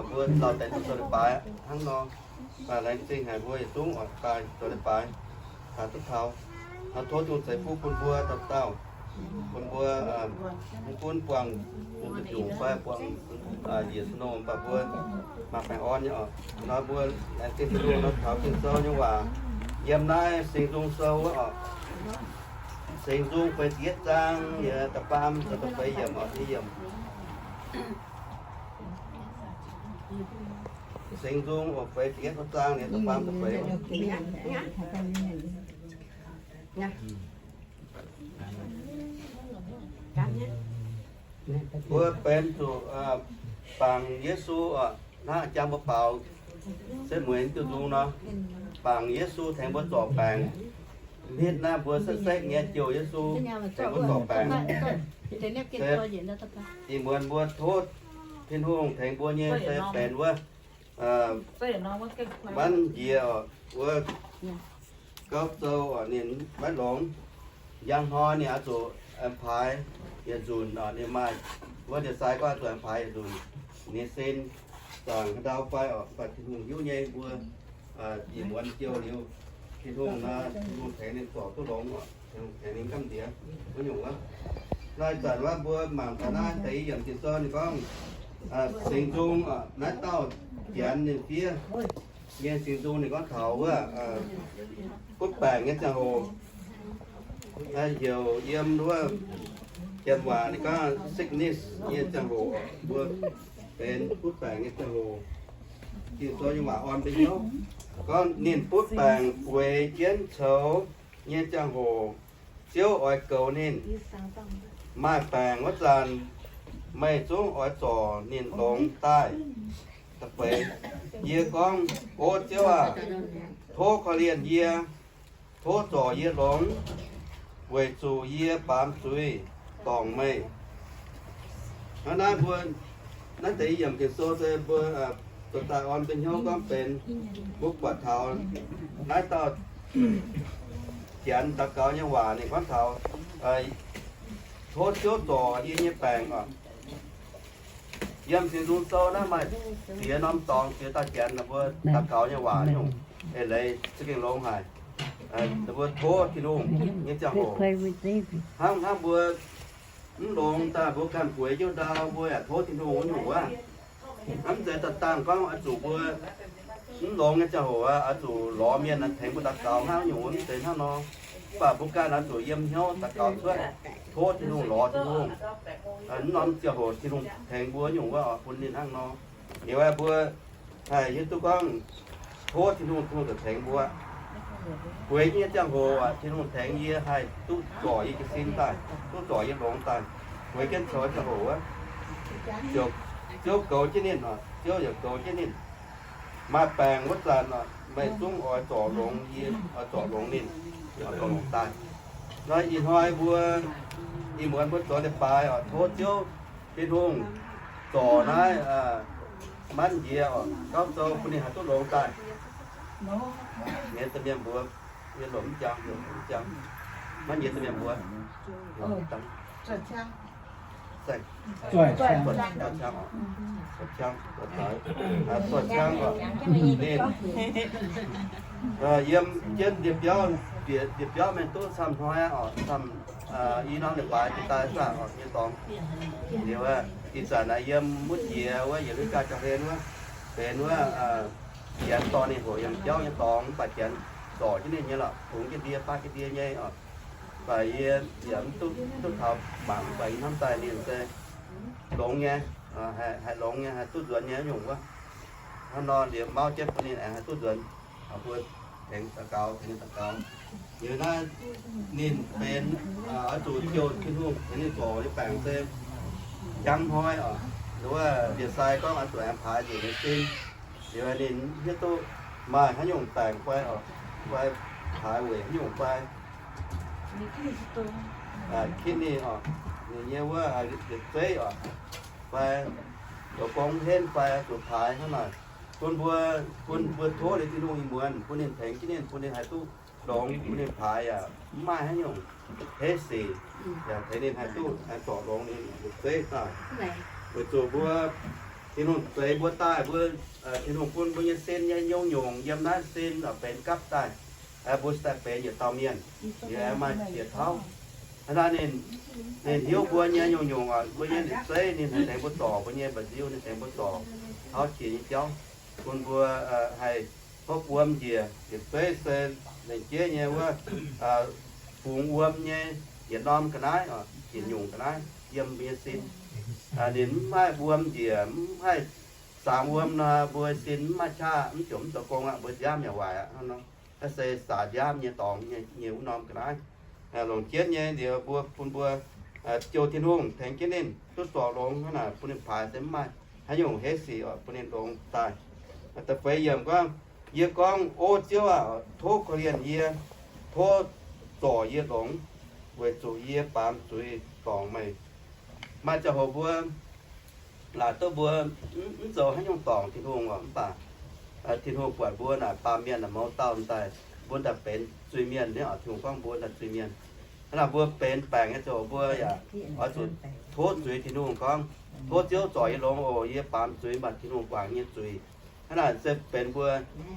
Mbuo lauh deix zoux leiz-baaix hnangv nor, laengz zingh haic mbuo yietc zungv oix daaih zoux leiz-baaix taux duqv taux. Tov Tin-Hungh ceix fuqv bun mbuo dauh dauh, bun mbuo mv gunv buangh zuqc nyungc fai buangh njiec snow mv baac mbuo maaih baengh orn nyei oc. Nor mbuo laengz zingh Tin-Hungh nor taux Ging-Sou nyei waac yiem naaiv Singx Nzung Sou wuov oc. Singx Nzung feix ziepc yietv zaang nyei da'faam taux da'feix yiemc oc, yiemc. Singx Nzung feix ziepc yietv zaang nyei da'faam da'feix. Mbuo benx zuqc bangc Yesu oc, hnangv jang mbuo baaux setv mueiz diuh nzung nor, bangc Yesu tengx mbuo zorc baengc. Hitv naaiv mbuo setv sekv nyei jouh Yesu tengx mbuo zorc baengc. Ih muonz mbuo tov Tin-Hungh tengx mbuo nyei se benx wuov, manv njiec oc, wuov gauv zou oc, ninh maiv longx. Njang hnoi ninh oix zuqc aengx paaix yietc nzunc oc, ninh maaih wuov ndie-sai gorngv oix zuqc aengx paaix yietc nzunc. Ninh sin zaangc haaix ndau fai oc, mv baac Tin-Hungh hiuv nyei. Mbuo ih muonz jouh liuz, Tin-Hungh nor, Tin-Hungh tengx ninh zorc duqv longx oc, Tin-Hungh tengx ninh gamh nziex wuov nyungc wuov. Naaiv zanc wuov mbuo mangc taux naaiv deix i yiemc Ging-Sou ninh gorngv, Singx Nzung oc, naaiv dauh Janx ninh fiev nyei Singx Nzung ninh gorngv taux wuov butv baengc nyei ziangh hoc, heuc yiem wuov janx waac ninh gorngv sickness nyei ziangh hoc, mbuo benx butv baengc nyei ziangh hoc. Ging-Sou nyei waac orn mbuo hnyouv gorngv ninh butv baengc bueix jienv coux nyei ziangh hoc, Ziouv oix goux ninh. Maaih baengc wuov zanc, meih zungv oix zorc ninh longx daaih. Yie gorngv, O Ziouv aah! Tov korv-lienh yie, tov zorc yie longx, weic zuqc yie baamz zuiz dorngc meih. Hnangv naaiv mbuo, naaiv deix yiemc Ging-Sou se mbuo zoux daaih orn mbuo hnyouv gorngv benx mbuo buatc taux naaiv dauh Janx daux gaux nyei waac ninh gorngv taux, Tov Ziouv zorc yie nyei baengc oc. Yiem Singx Nzung Sou naaiv maaih ziex norm dorngx, ziex dauh Janx ninh mbuo daux gaux nyei waac nyungc, eix leiz za'gengh longx haic. Ninh mbuo tov Tin-Hungh nyei ziangh hoc, hnangv, hnangv mbuo mv longx daaih mbuo ganh bueix jienv ndau mbuo yaac tov Tin-Hungh wuov nyungc wuov. Mv zeiz daaih dangh gorngv oix zuqc mbuo mv longx nyei ziangh hoc oix zuqc lorz mienh tengx mbuo daux gaux hnangv nyungc wuov, mv zeiz hnangv nor. Mv baac mbuo ganh oix zuqc yiem hnyouv daux gaux cuotv, tov Tin-Hungh, lorz Tin-Hungh. Mv norm ziangh hoc Tin-Hungh tengx mbuo nyungc wuov oix bun ninh hnangv nor. Liuz aeqv, mbuo haih hiuv duqv gorngv tov Tin-Hungh, Tin-Hungh zuqc tengx mbuo. Bueix nyei ziangh hoc aac, Tin-Hungh tengx yie haih duqv zorc yie jiez sin daaih, duqv zorc yie longx daaih. Bueix jienv coux ziangh hoc wuov, Ziouv goux jienv ninh oc, Ziouv yaac goux jienv ninh. Maaih baengc wuov zanc oc, meih zungv oix zorc longx yie, oix zorc longx ninh, oix zorc longx daaih. Nor ih hnoi mbuo, ih muonz mbuo zoux leiz-baaix oc, tov Ziouv Tin-Hungh zorc naaiv manv njiec oc, gauv sou bun ninh haih duqv longx daaih. Mienh da'mienh mbuox, mienh lomc mv jangx, mv jangx, manv njiec da'mienh mbuox. Zoih ciang, zoih ciang, zoih ciang oc, zoih ciang oc, ninh yiem jienv ndie-biauv, ndie-biauv mienh duqv camv hnoi aqv oc, camv i norm leiz-baaix jiex daaih saah oc, nyei dorngx. Liuz ih zanc naaiv yiem mutv jiex wuov, yietc liuz ganh jauv hlen wuov, benx wuov Janx dorh ninh hoqc yangh jauv nyei dorngx, mv baac Janx zorc jienv ninh nyei lorqc, kungx jienv ndie, baav jienv ndie nyei oc. Mv baac yie yaac mv duqv, duqv taux mangc, mv baac yie hnamv daaih ninh se longx nyei, haih longx nyei, haih duqv nzuonx nyei nyungc wuov. Hnangv nor liuz mauv jienv bun ninh aengx haih duqv nzuonx, mbuo tengx daux gaux, tengx daux gaux. Liuz naaiv ninh benx oix zuqc jouh Tin-Hungh tengx ninh zorc nyei baengc se njang hnoi oc, wuov ndie-sai gorngv oix zuqc aengx paaix nzuqc nyei sin. Liuz ninh hiuv duqv maaih haaix nyungc baengc fai oc, fai paaix weic haaix nyungc fai kidney oc, ninh nyei wuov liepc zeiv oc, fai zoux gong henv fai zuqc paaix hnangv naaic. Bun mbuo, bun mbuo tov liuz Tin-Hungh ih muonz bun ninh tengx jienv ninh, bun ninh haih duqv longx, bun ninh paaix yaac mv maaih haaix nyungc hetv sic, yaac tengx ninh haih duqv haih zorc longx ninh liepc zeiv daaih. Weic zuqc mbuo Tin-Hungh zeix mbuo daaih, mbuo, Tin-Hungh bun mbuo nyei sin nyei nyungc-nyungc yiem naaiv sin benx gapv daaih, mbuo se daaih benx yietc dauh mienh, yie aengx maaih ziex tauv. Hnangv naaiv ninh, ninh hiuv mbuo nyei nyungc-nyungc oc, mbuo nyei liepc zeiv ninh haih tengx mbuo zorc, mbuo nyei mba'nziu ninh tengx mbuo zorc tauv jiex nyei jauv, bun mbuo haih hopv wuom njiec. Liepc zeiv se lengc jeiv nyei wuov, fungx wuom nyei yietc norm ga'naaiv, yietc nyungc ga'naaiv yiem mbuo nyei sin. Ninh mv haih wuom njiec, mv haih sangx wuom nor, mbuo sin mv maaih qaqv, mv jomc mv zoux gong aqv, mbuo nziaamv yaac waaic aqv. Naaiv se saax nziaamv nyei dorngx nyei wuov norm ga'naaiv. Longc jienv nyei liuz mbuo bun mbuo jouh Tin-Hungh tengx jienv ninh duqv zorc longx hnangv naaic, bun ninh paaix se mv maaih haaix nyungc heiv sic oc, bun ninh longx daaih. Da'feix yiemc gorngv, yie gorngv, O Ziouv aah! Tov korv-lienh yie, tov zorc yie longx, weic zuqc yie baamz zuiz dorngc meih. Maaih ziangh hoc mbuo laaic duqv mbuo mv zoux haaix nyungc dorngc Tin-Hungh oc, mv baac Tin-Hungh buatc mbuo naaic baamh mienh naaic mouz dauh daaih, mbuo daaih benx zuiz-mienh nyei oc. Tin-Hungh gorngv mbuo daaih zuiz-mienh. Hnangv naaic mbuo benx baengc nyei ziangh hoc mbuo yaac oix zuqc tov zuiz Tin-Hungh gorngv, Tov Ziouv zorc yie longx oc, yie baamz zuiz mv baac Tin-Hungh guangc nyei zuiz. Hnangv naaic se benx mbuo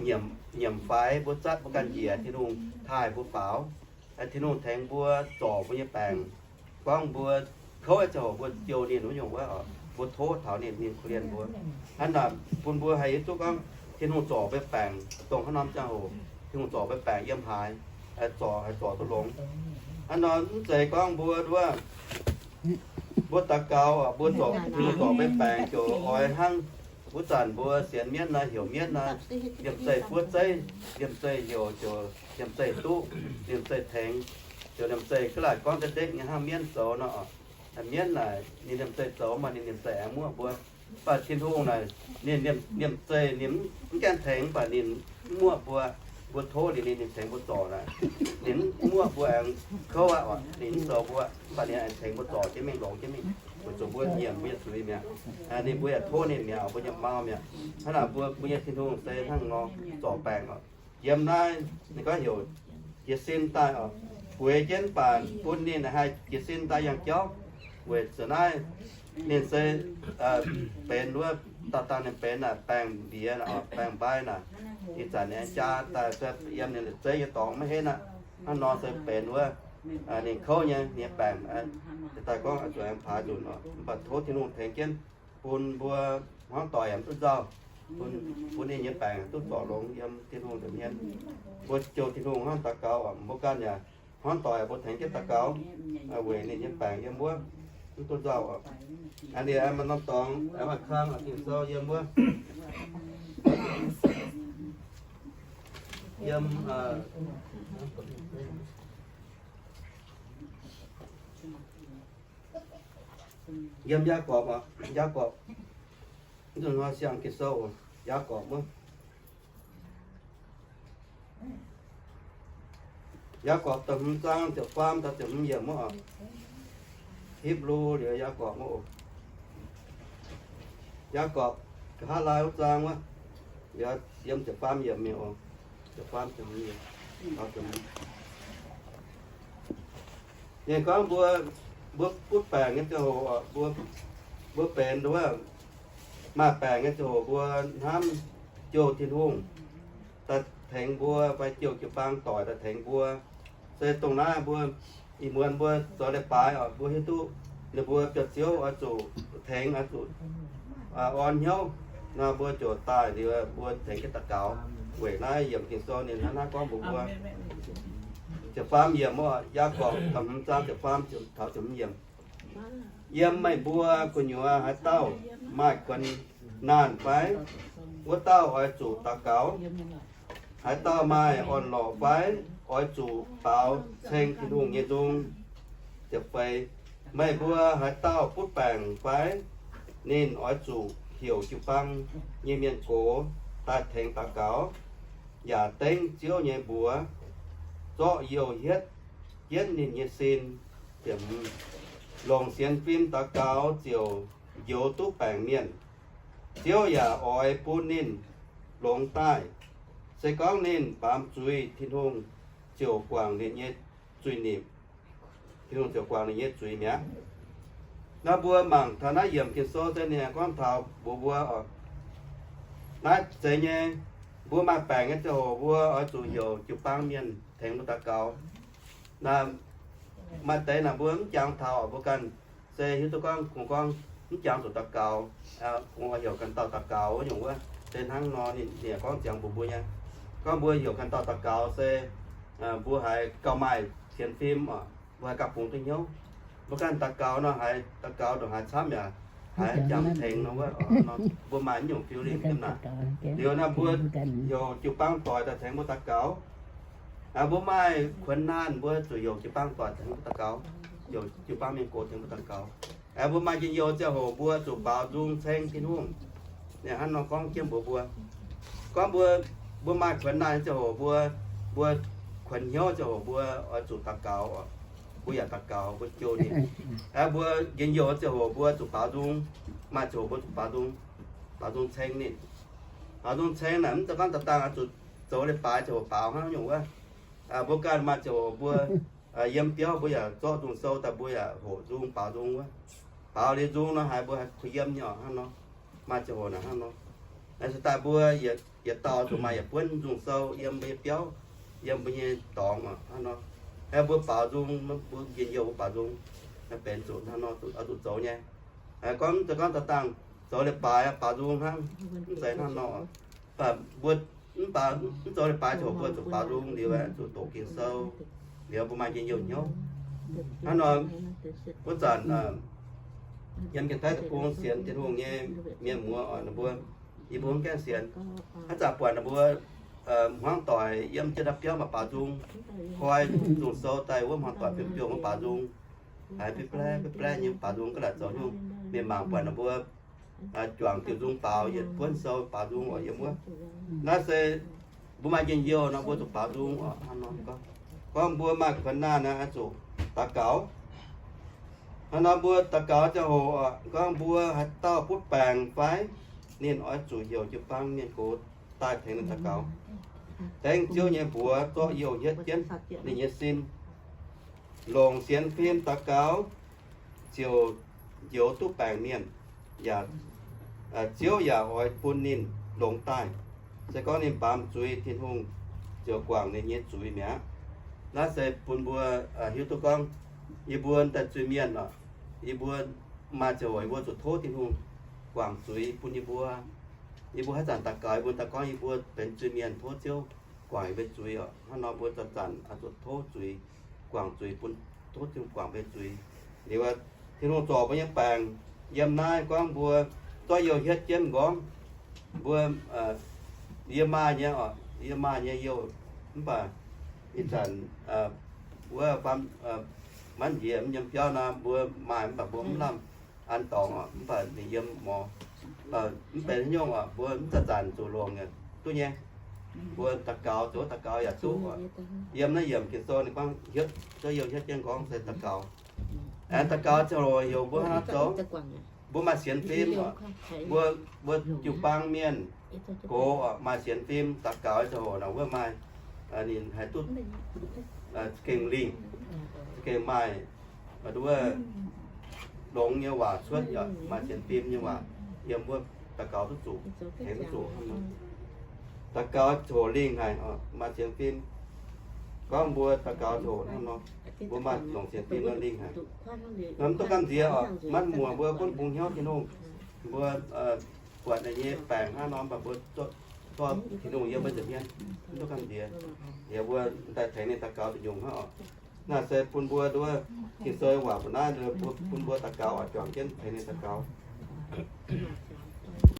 nyiemc, nyiemc faix mbuo zatv mbuo ganh njiec, Tin-Hungh taaih mbuo faaux. Tin-Hungh tengx mbuo zorc mbuo nyei baengc. Gorngv mbuo kouv nyei ziangh hoc mbuo jouh ninh wuov nyungc wuov, mbuo tov taux ninh, ninh korv-lienh mbuo. Hnangv naaic bun mbuo haih hiuv duqv gorngv Tin-Hungh zorc mbuo baengc dongh haaix norm ziangh hoc, Tin-Hungh zorc mbuo baengc yiem haaix, zorc haih zorc duqv longx. Hnangv nor mv zeiz gorngv mbuo wuov, mbuo daux gaux, mbuo zorc, Tin-Hungh zorc mbuo baengc ziouc oix hnangv wuov zanc mbuo sienx mienv nor, heuc mienv nor, liemh zeih buov zeiv, liemh zeih heuc ziouc liemh zeih duqv, liemh zeih tengx, ziouc liemh zeih ga'laaic gorngv deix deix nyei hnangv mienv zoux nor. Mienv naaic ninh liemh zeih zoux maaih ninh liemh zeih aengx muoqv mbuo. Mv baac Tin-Hungh naaic ninh liemh zeih ninh mv gaengh tengx, mv baac ninh mv muoqv mbuo. Mbuo tov liuz ninh, ninh tengx mbuo zorc naaic, ninh mv muoqv mbuo aengx kouv aqv, ninh mv zoux mbuo, mv baac ninh aengx tengx mbuo zorc jienv mingh, longx jienv mingh, weic zuqc mbuo nyiemc mbuo nyei zuiz mi'aqv. Ninh mbuo yaac tov ninh mi'aqv, mbuo nyei mau mi'aqv. Hnangv naaic mbuo, mbuo nyei Tin-Hungh se hnangv nor zorc baengc oc. Yiem naaiv ninh gorngv heuc jiez sin daaih oc. Bueix jienv mv baac bun ninh haih jiez sin daaih yangh jauv. Weic zuqc naaiv ninh se benx wuov, dauh dauh ninh benx naaic baengc mbiex, baengc mbaaih naaic. Ih zanc ninh aengx jaa daaih se yiem ninh liepc zeiv nyei dorngx maiv henv aqv. Hnangv nor se benx wuov, ninh kouv nyei, ninh baengc daaih gorngv zuqc aengx paaix nzunc oc. Mv baac tov Tin-Hungh tengx jienv bun mbuo hmuangv doic yaac mv duqv nzauh, bun, bun ninh nyei baengc duqv zorc longx yiem Tin-Hungh nza'hmien. Mbuo jouh Tin-Hungh hnangv daux gaux, mbuo ganh yaac hmuangv doic mbuo tengx jienv daux gaux, weic ninh nyei baengc yiem wuov mv duqv nzauh oc. Aa, ninh maaih norm dorngx, maaih kang Ging-Sou yiem wuov, yiem, yiem Yaagorpc oc, Yaagorpc, mv dungx hnoi siang Ging-Sou oc, Yaagorpc wuov. Yaagorpc da'hmz zaang ziepc faam taux ziepc hmz yiemc wuov oc. Hipv^lu liuz Yaagorpc wuov oc. Yaagorpc nqa'haav laai wuov zaang wuov, liuz yiem ziepc faam yiemc mingh oc. Ziepc faam ziepc hmz yiemc. Ninh gorngv mbuo, mbuo butv baengc nyei ziangh hoc, mbuo, mbuo benx wuov maaih baengc nyei ziangh hoc mbuo hnamv jouh Tin-Hungh daaih tengx mbuo fai jouh jiu-baang doic daaih tengx mbuo. Se dongh naaiv mbuo ih muonz mbuo zoux leiz-baaix oc, mbuo hiuv duqv ninh mbuo biauv-ziouv oix zuqc tengx, oix zuqc orn hnyouv nor, mbuo ziouc daaih liuz mbuo tengx jienv daux gaux. Weic naaiv yiemc Ging-Sou ninh hnangv naaiv gorngv mbuox mbuo. Ziepc faam yiemc oc, Yaagorpc da'hmz zaang ziepc faam taux ziepc hmz yiemc. Yiem meih mbuo gu'nyuoz haaix dauh maaih kuonx naanh fai? Wuov dauh oix zuqc daux gaux. Haaix dauh maaih orn-lorqc fai? Oix zuqc baaux ceng Tin-Hungh nyei nzung. Ziepc feix, meih mbuo haaix dauh butv baengc fai? Ninh oix zuqc heuc jiu-baang nyei mienh gox daaih tengx daux gaux, yaac dengv Ziouv nyei mbuox zorqv youh hietv jienv ninh nyei sin. Ziepc hmz, longc sienx fim daux gaux ziouc njoux duqv baengc mienh. Ziouv yaac oix bun ninh longx daaih. Se gorngv ninh baamz zuiz, Tin-Hungh ziouc guangc ninh nyei zuiz-nipc. Tin-Hungh ziouc guangc ninh nyei zuiz mi'aqv. Naaiv mbuo mangc taux naaiv yiemc Ging-Sou se ninh gorngv taux mbuox mbuo oc. Naaiv zeiz nyei, mbuo maaih baengc nyei ziangh hoc mbuo oix zuqc heuc jiu-baang mienh tengx mbuo daux gaux. Maaih deix naaic mbuo mv jangx taux oc, mbuo ganh se hiuv duqv gorngv kungx gorngv mv jangx zuqc daux gaux, kungx oix heuc ganh dauh daux gaux wuov nyungc wuov, se hnangv nor ninh, ninh gorngv ziangx mbuox mbuo nyei. Gorngv mbuo heuc ganh dauh daux gaux se mbuo haiz gauh maaih sienx fim oc, mbuo haiz gauh bungx duqv hnyouv. Mbuo ganh daux gaux nor haiz daux gaux ndongc haaix camv yaac haiz jangx tengx nor wuov, mbuo maaih naaiv nyungc feeling jienv naaic. Liuz naaiv mbuo heuc jiu-baang doic daaih tengx mbuo daux gaux. Mbuo maaih kuonx naanh mbuo zuqc heuc jiu-baang doic tengx mbuo daux gaux, heuc jiu-baang mienh gox tengx mbuo daux gaux. Mbuo maaih njien-youh ziangh hoc mbuo zuqc baaux nzung ceng Tin-Hungh. Ninh hnangv nor gorngv jienv mbuox mbuo, gorngv mbuo, mbuo maaih kuonx naanh ziangh hoc mbuo, mbuo kuonx hnyouv ziangh hoc mbuo oix zuqc daux gaux. Mbuo yaac daux gaux, mbuo jouh ninh. Mbuo njien-youh ziangh hoc mbuo zuqc baaux nzung, maaih ziangh hoc mbuo zuqc baaux nzung, baaux nzung ceng ninh. Baaux nzung ceng naaic mv zeiz gorngv daaih dangh oix zuqc zoux leiz-baaix ziangh hoc baaux hnangv nyungc wuov. Mbuo ganh maaih ziangh hoc mbuo yiem biauv mbuo yaac zorqv nzung sou daaih mbuo yaac hoqc nzung baaux nzung wuov. Baaux liuz nzung nor haiz mbuo haiz kuh yiem nyei oc hnangv nor. Maaih ziangh hoc naaic hnangv nor. Se daaih mbuo yietc dauh zuqc maaih yietc buonv nzung sou yiem mbuo nyei biauv, yiem mbuo nyei dorngx oc hnangv nor. Mbuo baaux nzung, mbuo njien-youh mbuo baaux nzung, benx zuqc hnangv nor oix zuqc zoux nyei. Gorngv, gorngv daaih dangh zoux leiz-baaix baaux nzung hnangv, mv zeiz hnangv nor. Mv baac mbuo mv baac mv zoux leiz-baaix ziangh hoc mbuo zuqc baaux nzung liuz aeqv, zuqc doqc Ging-Sou, liuz mbuo maaih njien-youh hnyouv. Hnangv nor, wuov zanc yiem Janx-Taiv deic-bung sienx Tin-Hungh nyei mienh muoz oc, ninh mbuo, yie mbuo mv gaengh sienx. Haaix zanc buatc ninh mbuo hmuangv doic yiem jienv ndau biauv maaih baaux nzung, koi nzung sou daaih wuov hmuangv doic biouv-biouv wuov baaux nzung, haiz biauv-biauv nyei baaux nzung ga'naaiv zoux nyungc. Mienh mangc buatc ninh mbuo juangc diuc nzung baaux yietc buonv sou baaux nzung oc yiem wuov. Naaiv se mbuo maaih njien-youh nor mbuo zuqc baaux nzung oc. Hnangv nor gorngv, gorngv mbuo maaih kuonx naanh nor oix zuqc daux gaux. Hnangv nor mbuo daux gaux ziangh hoc oc, gorngv mbuo haaix dauh butv baengc fai, ninh oix zuqc heuc jiu-baang mienh gox daaih tengx ninh daux gaux. Tengx Ziouv nyei mbuox zorqv youh hietv jienv ninh nyei sin, longc sienx fim daux gaux, ziouc njoux duqv baengc mienh, yaac, Ziouv yaac oix bun ninh longx daaih. Se gorngv ninh baamz zuiz, Tin-Hungh ziouc guangc ninh nyei zuiz mi'aqv. Naaiv se bun mbuo hiuv duqv gorngv yie mbuo daaih zuiz-mienh oc, yie mbuo maaih ziangh hoc yie mbuo zuqc tov Tin-Hungh guangc zuiz bun yie mbuo. Yie mbuo haaix zanc daux gaux yie mbuo daaih gorngv yie mbuo benx zuiz-mienh tov Ziouv guangc yie mbuo zuiz oc. Hnangv nor mbuo zanc-zanc oix zuqc tov zuiz, guangc zuiz bun, tov Tin-Hungh guangc mbuo nyei zuiz. Liuz Tin-Hungh zorc mbuo nyei baengc yiem naaiv gorngv mbuo zorqv youh hietv jienv nqorngv. Mbuo, yie maaih nyei oc, yie maaih nyei youh, mv baac ih zanc wuov faam, manv njiec mv yiem biauv nor mbuo maaih mv baac mbuo mv lamh an dorngx oc, mv baac ninh yiem mor. Mv benx haaix nyungc oc, mbuo mv zanc-zanc zuqc longc duqv nyei. Mbuo daux gaux, zoux daux gaux yaac duqv oc. Yiem naaiv yiemc Ging-Sou ninh gorngv hietv, zorqv youh hietv jienv nqorngv se daux gaux. Aengx daux gaux ziangh hoc heuc mbuo hnangv nor zoux. Mbuo maaih sienx fim oc. Mbuo, mbuo jiu-baang mienh gox oc, maaih sienx fim daux gaux ziangh hoc nor wuov maaih, ninh haih duqv za'gengh lingh, za'gengh maaih wuov longx nyei waac cuotv, maaih sienx fim nyei waac yiem wuov daux gaux duqv zuqc, tengx duqv zuqc. Daux gaux ziangh hoc lingh haic, maaih sienx fim. Gorngv mbuo daux gaux ziangh hoc hnangv nor, mbuo maaih longc sienx fim nor lingh haic. Mv duqv gamh nziex oc, maiv muoz mbuo gunv bungx hnyouv Tin-Hungh. Mbuo buatc ninh nyei baengc hnangv nor, mv baac mbuo zorqv Tin-Hungh yiem mbuo nza'hmien, mv duqv gamh nziex. Yaac mbuo daaih tengx ninh daux gaux duqv nyungc hnangv oc. Naaiv se bun mbuo nduov Ging-Sou waac mbuo naaiv bun mbuo daux gaux oix juangc jienv tengx ninh daux gaux.